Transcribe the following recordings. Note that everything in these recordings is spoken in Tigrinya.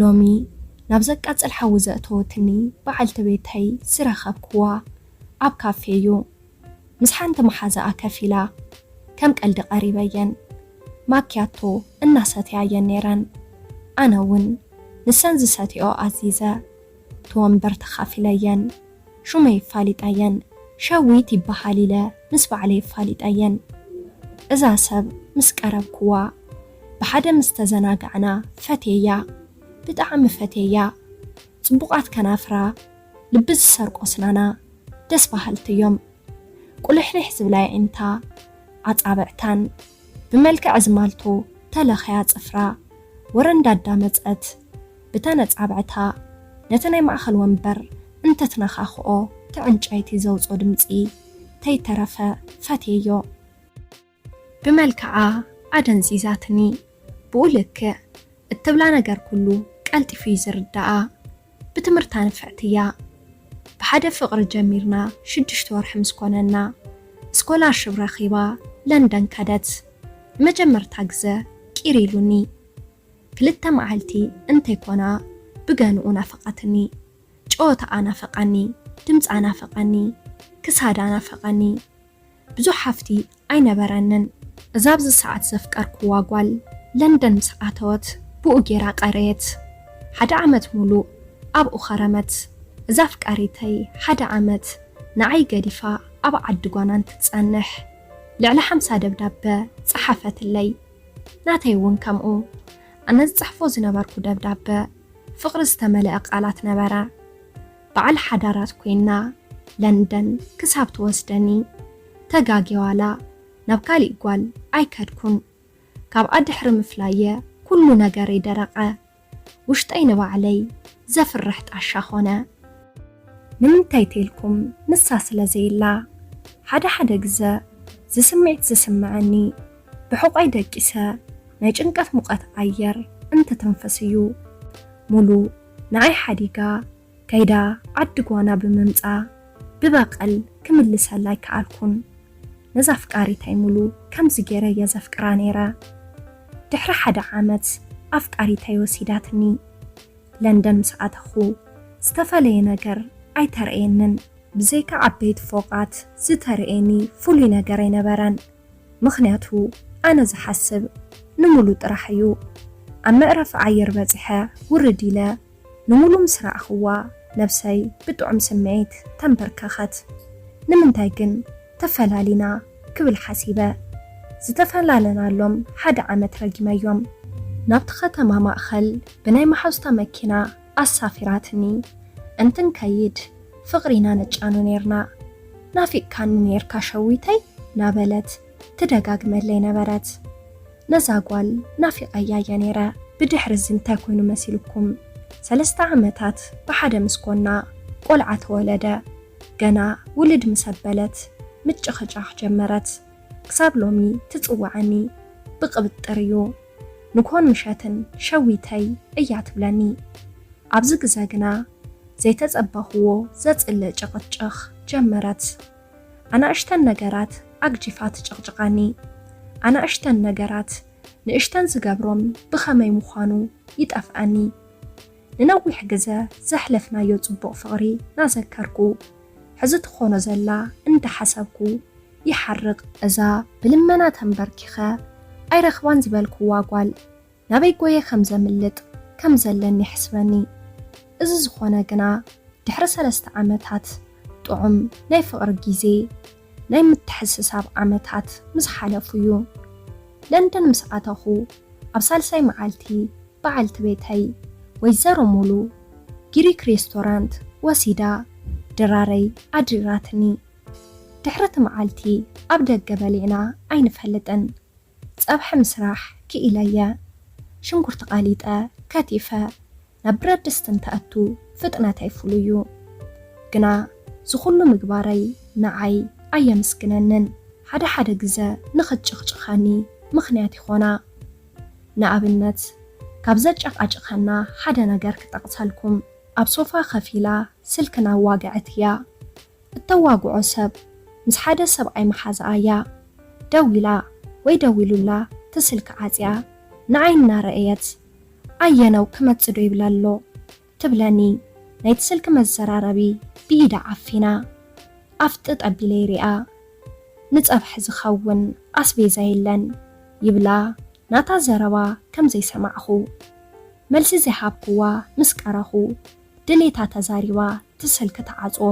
ሎሚ ናብ ዘቃጽል ሓዊ ዘእተወትኒ በዓልቲ ቤተይ ዝረኸብክዋ ኣብ ካፌ እዩ። ምስ ሓንቲ መሓዛኣ ከፊላ ከም ቀልዲ ቀሪበየን። ማኪያቶ እናሰተያየን ነይረን። ኣነ እውን ንሰን ዝሰትዮ ኣዚዘ። እቲ ወንበር ተኻፊለየን። ሹመይ ይፋሊጠየን። ሸዊት ይበሃል ኢለ ምስ ባዕለይ ይፋሊጠየን። እዛ ሰብ ምስ ቀረብክዋ፣ ብሓደ ምስ ተዘናጋዕና ፈትየያ። ብጣዕሚ ፈትየያ። ጽቡቓት ከናፍራ፣ ልቢ ዝሰርቆ ስናና ደስ በሃልቲ እዮም። ቁልሕልሕ ዝብላ የዒንታ፣ ኣጻብዕታን ብመልክዕ ዝማልቶ ተለኸያ ጽፍራ ወረ እንዳዳመጸት ብተነጻብዕታ ነቲ ናይ ማእኸል ወንበር እንተትነኻኽኦ እቲ ዕንጨይቲ ዘውጾ ድምጺ ተይተረፈ ፈትየዮ። ብመልክዓ ኣደንዚዛትኒ። ብኡ ልክዕ እትብላ ነገር ኩሉ ቀልጢፉ እዩ ዝርዳኣ። ብትምህርታ ንፍዕቲ እያ። ብሓደ ፍቕሪ ጀሚርና ሽዱሽተ ወርሒ ምስ ኮነና፣ ስኮላርሽፕ ረኺባ ለንደን ከደት። ንመጀመርታ ግዘ ቂር ኢሉኒ። ክልተ መዓልቲ እንተይኮና ብገንኡ ናፈቐትኒ። ጨወታኣ ናፈቐኒ፣ ድምፃ ናፈቐኒ፣ ክሳዳ ናፈቐኒ። ብዙሕ ሃፍቲ ኣይነበረንን። እዛ ኣብዚ ሰዓት ዘፍቀርክዋ ጓል ለንደን ምስ ኣተወት ብኡ ጌራ ቀረየት። ሓደ ዓመት ሙሉእ ኣብኡ ኸረመት። እዛ ኣፍቃሪተይ ሓደ ዓመት ንዓይ ገዲፋ ኣብ ዓዲ ጓና እንትትጸንሕ ልዕሊ ሓምሳ ደብዳበ ጸሓፈትለይ። ናተይ እውን ከምኡ። ኣነ ዝጽሕፎ ዝነበርኩ ደብዳበ ፍቕሪ ዝተመልአ ቃላት ነበረ። በዓል ሓዳራት ኮይና ለንደን ክሳብ ትወስደኒ ተጋግየ ዋላ ናብ ካሊእ ጓል ኣይከድኩን። ካብኣ ድሕሪ ምፍላየ ኩሉ ነገረይ ደረቐ። ውሽጠይ ንባዕለይ ዘፍርሕ ጣሻ ኾነ። ንምንታይ ተይልኩም ንሳ ስለ ዘይላ። ሓደ ሓደ ግዘ ዝስምዒት ዝስምዐኒ ብሕቖይ ደቂሰ ናይ ጭንቀት ሙቐት ኣየር እንትትንፍስ እዩ። ሙሉ ንዓይ ሓዲጋ ከይዳ ዓዲ ጓና ብምምጻ ብበቐል ክምልሰላ ኣይከኣልኩን። ነዛ ኣፍቃሪተይ ሙሉ ከምዚ ገይረ እየ ዘፍቅራ ነይረ። ድሕሪ ሓደ ዓመት ኣፍቃሪተይ ወሲዳትኒ። ለንደን ምስ ኣተኹ ዝተፈለየ ነገር ኣይተረእየንን። ብዘይካ ዓበይቲ ፎቓት ዝተረእየኒ ፍሉይ ነገር ኣይነበረን። ምኽንያቱ ኣነ ዝሓስብ ንሙሉ ጥራሕ እዩ። ኣብ መዕረፊ ኣየር በጺሐ ውርድ ኢለ ንሙሉ ምስ ረኣኽዋ ነብሰይ ብጥዑም ስምዒት ተንበርከኸት። ንምንታይ ግን ተፈላሊና ክብል ሓሲበ። ዝተፈላለናሎም ሓደ ዓመት ረጊመዮም። ናብቲ ከተማ ማእኸል ብናይ መሓዙታ መኪና ኣሳፊራትኒ እንትንከይድ ፍቕሪና ነጫኑ ኔርና። ናፊቕካኒ ኔርካ ሸዊተይ ናበለት ትደጋግመለይ ነበረት። ነዛ ጓል ናፊቐያ እየ ኔረ። ብድሕሪ እዚ እንታይ ኮይኑ መሲልኩም? ሰለስተ ዓመታት ብሓደ ምስ ኮና ቆልዓ ተወለደ። ገና ውልድ ምስ ኣበለት ምጭቕጫቕ ጀመረት። ክሳብ ሎሚ ትጽውዓኒ ብቕብጥር እዩ። ንግሆን ምሸትን ሸዊተይ እያ ትብለኒ። ኣብዚ ግዘ ግና ዘይተጸበኽዎ ዘጽልእ ጭቕጭቕ ጀመረት። ኣናእሽተን ነገራት ኣግጂፋ ትጭቕጭቓኒ። ኣናእሽተን ነገራት ንእሽተን ዝገብሮም ብኸመይ ምዃኑ ይጠፍኣኒ። ንነዊሕ ግዘ ዘሕለፍናዮ ጽቡቕ ፍቕሪ ናዘከርኩ፣ ሕዚ ትኾኖ ዘላ እንዳሓሰብኩ ይሓርቕ። እዛ ብልመና ተንበርኪኸ ኣይረኽባን ዝበልክዋ ጓል ናበይ ጎየ ከም ዘምልጥ ከም ዘለኒ ይሕስበኒ። እዚ ዝኾነ ግና ድሕሪ ሰለስተ ዓመታት ጥዑም ናይ ፍቕሪ ግዜ፣ ናይ ምትሕስሳብ ዓመታት ምስ ሓለፉ እዩ። ለንደን ምስ ኣተኹ ኣብ ሳልሳይ መዓልቲ በዓልቲ ቤተይ ወይዘሮ ሙሉ ግሪክ ሬስቶራንት ወሲዳ ድራረይ ኣድሪራትኒ። ድሕሪ እቲ መዓልቲ ኣብ ደገ በሊዕና ኣይንፈልጥን። ጸብሒ ምስራሕ ክኢለየ። ሽንኩርቲ ቀሊጠ፣ ከቲፈ፣ ናብ ብረት ድስቲ እንተእቱ ፍጥነተይ ፍሉይ እዩ። ግና ዝኹሉ ምግባረይ ንዓይ ኣየምስግነንን። ሓደ ሓደ ግዘ ንኽጭቕጭኸኒ ምኽንያት ይኾና። ንኣብነት፣ ካብ ዘጨቓጭኸና ሓደ ነገር ክጠቕሰልኩም። ኣብ ሶፋ ከፊላ ስልኪ እናዋግዐት እያ። እተዋግዖ ሰብ ምስ ሓደ ሰብኣይ መሓዛኣ እያ። ደዊላ ወይ ደዊሉላ እቲ ስልኪ ዓጽያ ንዓይ እናረኣየት፣ ኣየነው ክመጽእ ዶ ይብላ ኣሎ ትብለኒ። ናይቲ ስልኪ መዘራረቢ ብኢዳ ዓፊና ኣፍጥጥ ኣቢለ ይሪኣ። ንጸብሒ ዝኸውን ኣስቤዛ የለን ይብላ ናታ ዘረባ ከም ዘይሰማዕኹ። መልሲ ዘይሃብኩዋ ምስ ቀረኹ ድሌታ ተዛሪባ ትስልኪ ተዓጽዎ።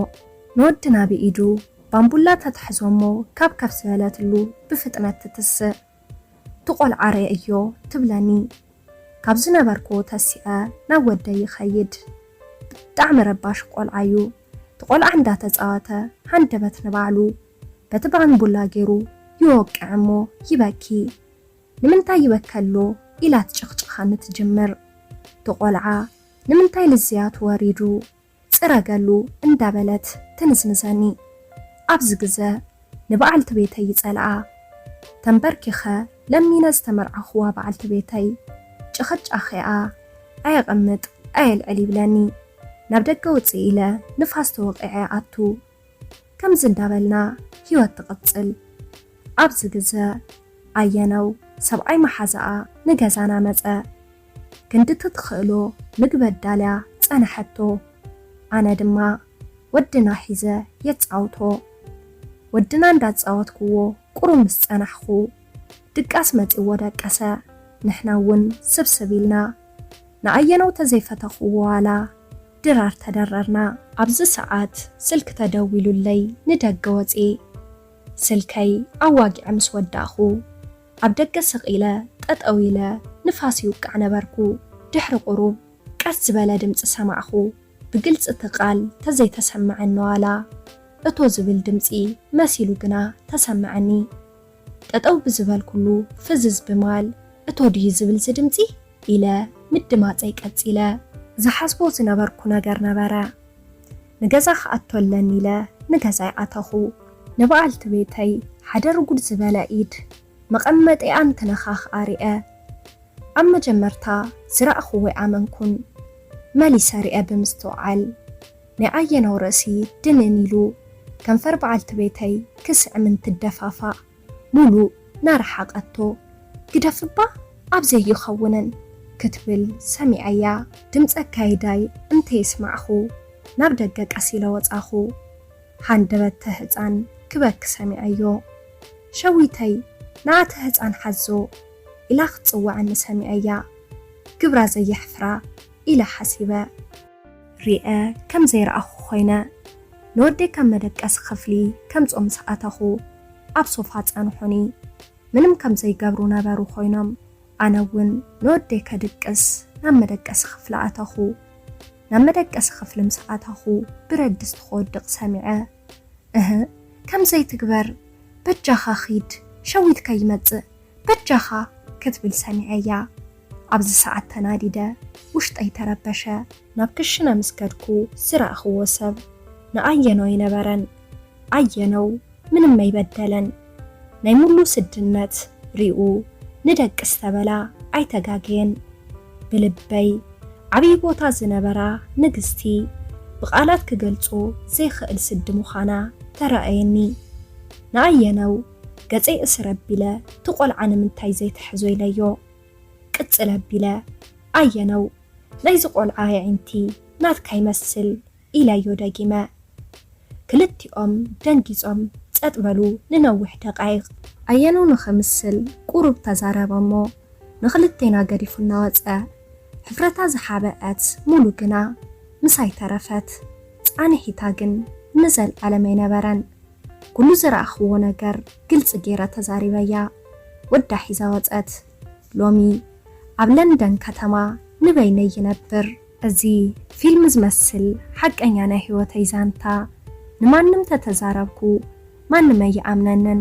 ንወድና ብኢዱ ባምቡላ ተትሕዞ እሞ ካብ ከፍ ዝበለትሉ ብፍጥነት ትትስእ። ትቆልዓ ርእዮ ትብለኒ። ካብ ዝነበርኩ ተሲኣ ናብ ወደይ ይኸይድ። ብጣዕሚ ረባሽ ቆልዓ እዩ። እቲ ቆልዓ እንዳተፃወተ ሃንደበት ንባዕሉ በቲ ባንቡላ ገይሩ ይወቅዕ እሞ ይበኪ። ንምንታይ ይበከሎ ኢላ ትጭቕጭኻኒ ትጅምር። እቲ ቆልዓ ንምንታይ ልዝያቱ ወሪዱ ጽረገሉ እንዳበለት ትንዝንዘኒ። ኣብዚ ግዘ ንበዓልቲ ቤተይ ይጸልኣ። ተንበርኪኸ ለሚነ ዝተመርዓኹዋ በዓልቲ ቤተይ ጭኽጫኸኣ ኣየቐምጥ ኣየልዕል ይብለኒ። ናብ ደገ ውጽእ ኢለ ንፋስ ተወቒዐ ኣቱ። ከምዚ እንዳበልና ህይወት ትቕጽል። ኣብዚ ግዘ ኣየነው ሰብኣይ መሓዛኣ ንገዛና መጸ። ክንድቲ ትኽእሎ ምግቢ ኣዳልያ ጸንሐቶ። ኣነ ድማ ወድና ሒዘ የጻውቶ። ወድና እንዳጻወትክዎ ቁሩብ ምስ ጸናሕኹ ድቃስ መጺዎ ደቀሰ። ንሕና እውን ስብስብ ኢልና ንኣየነው ተዘይፈተኽዎ ዋላ ድራር ተደረርና። ኣብዚ ሰዓት ስልኪ ተደዊሉለይ ንደገ ወጺ። ስልከይ ኣዋጊዐ ምስ ወዳእኹ ኣብ ደገ ስቕ ኢለ ጠጠው ኢለ ንፋስ ይውቃዕ ነበርኩ። ድሕሪ ቁሩብ ቀስ ዝበለ ድምጺ ሰማዕኹ። ብግልጺ እቲ ቃል ተዘይተሰመዐኒ ዋላ እቶ ዝብል ድምጺ መሲሉ ግና ተሰመዐኒ። ጠጠው ብዝበልኩሉ ፍዝዝ ብማል እቶ ድዩ ዝብል ዝድምጺ ኢለ ምድማጸይ ቀጺለ። ዝሓስቦ ዝነበርኩ ነገር ነበረ። ንገዛ ክኣቱ ኣለኒ ኢለ ንገዛይ ኣተኹ። ንበዓልቲ ቤተይ ሓደ ርጉድ ዝበለ ኢድ መቐመጢኣ እንትነኻኽኣ ሪአ። ኣብ መጀመርታ ዝረኣኹዎ ኣይኣመንኩን። መሊሰ ሪአ ብምስትውዓል ናይ ኣየነው ርእሲ ድንን ኢሉ ከንፈር በዓልቲ ቤተይ ክስዕም እንትደፋፋእ ሙሉእ ናረሓቐቶ። ግደፍባ ኣብዘይ ይኸውንን ክትብል ሰሚዐያ። ድምፂ ኣካይዳይ እንተየስማዕኹ ናብ ደገ ቀስ ኢለ ወፃኹ። ሃንደበት ህፃን ክበኪ ሰሚዐዮ። ሸዊተይ ንኣቲ ህፃን ሓዞ ኢላ ክትፅውዐኒ ሰሚዐያ። ግብራ ዘየሕፍራ ኢለ ሓሲበ። ሪአ ከም ዘይረኣኹ ኮይነ ንወደይ ካብ መደቀሲ ክፍሊ ከምፅኦ ምስ ኣተኹ ኣብ ሶፋ ጸንሑኒ። ምንም ከም ዘይገብሩ ነበሩ ኮይኖም ኣነ እውን ንወደይ ከድቅስ ናብ መደቀሲ ክፍሊ ኣተኹ። ናብ መደቀሲ ክፍሊ ምስ ኣተኹ ብረድስቲ ክወድቕ ሰሚዐ። እህ ከም ዘይትግበር በጃኻ ኺድ ሸዊት ከይመጽእ በጃኻ ክትብል ሰሚዐያ። ኣብዚ ሰዓት ተናዲደ ውሽጠይ ተረበሸ። ናብ ክሽነ ምስ ከድኩ ዝረኣኽዎ ሰብ ንኣየነው ኣይነበረን። ኣየነው ምንም ኣይበደለን። ናይ ሙሉ ስድነት ሪኡ ንደቂ ዝተበላ ኣይተጋገየን። ብልበይ ዓብዪ ቦታ ዝነበራ ንግስቲ ብቓላት ክገልጾ ዘይኽእል ስዲ ምዃና ተረኣየኒ። ንኣየነው ገጸይ እስር ኣቢለ እቲ ቆልዓ ንምንታይ ዘይትሕዞ ኢለዮ። ቅጽል ኣቢለ ኣየነው ናይዚ ቆልዓ የዒንቲ ናትካ ይመስል ኢለዮ ደጊመ። ክልቲኦም ደንጊጾም ጸጥ በሉ ንነዊሕ ደቃይቕ። ኣየነው ንኽምስል ቁሩብ ተዛረበ እሞ ንኽልቴና ገዲፉና ወጸ። ሕፍረታ ዝሓበአት ሙሉ ግና ምሳይ ተረፈት። ጻንሒታ ግን ንዘልኣለም ኣይነበረን። ኩሉ ዝረኣኽዎ ነገር ግልጺ ገይረ ተዛሪበያ። ወዳ ሒዛ ወጸት። ሎሚ ኣብ ለንደን ከተማ ንበይነይ ይነብር። እዚ ፊልም ዝመስል ሓቀኛ ናይ ህይወተይ ዛንታ ንማንም ተተዛረብኩ ማንም ኣይኣምነንን።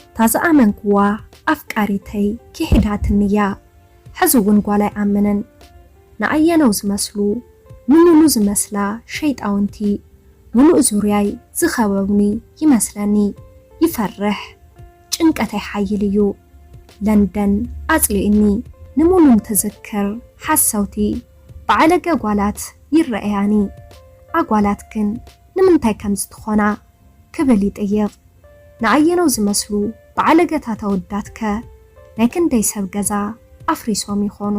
እታ ዝኣመንኩዋ ኣፍቃሪተይ ክሒዳትኒ እያ። ሕዚ እውን ጓል ኣይኣምንን። ንኣየነው ዝመስሉ ንሙሉ ዝመስላ ሸይጣውንቲ ሙሉእ ዙርያይ ዝኸበቡኒ ይመስለኒ። ይፈርሕ፣ ጭንቀተይ ሓይል እዩ። ለንደን ኣጽሊኡኒ። ንሙሉ እንትዝክር ሓሰውቲ ብዓለገ ጓላት ይረኣያኒ። ኣጓላት ግን ንምንታይ ከምዚ ትኾና ክብል ይጥይቕ። ንኣየነው ዝመስሉ ብዓለገታት ኣወዳትከ ናይ ክንደይ ሰብ ገዛ ኣፍሪሶም ይኾኑ?